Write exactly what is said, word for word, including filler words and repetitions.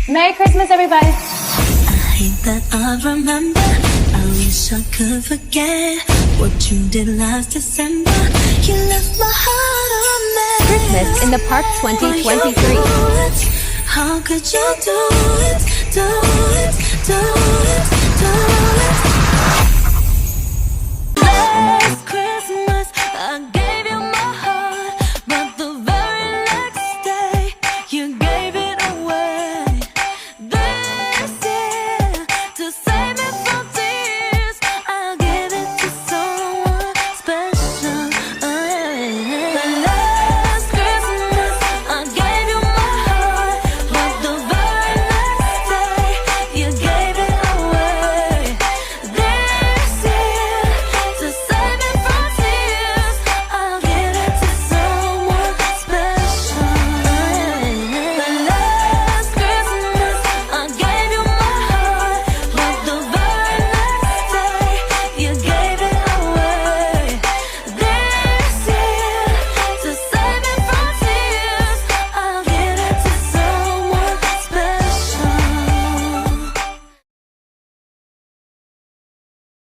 Merry Christmas, everybody! I hate that I remember. I wish I could forget what you did last December. You left my heart a mess. Christmas in the Park Why you twenty twenty-three. do it? How could you do it? Do it, do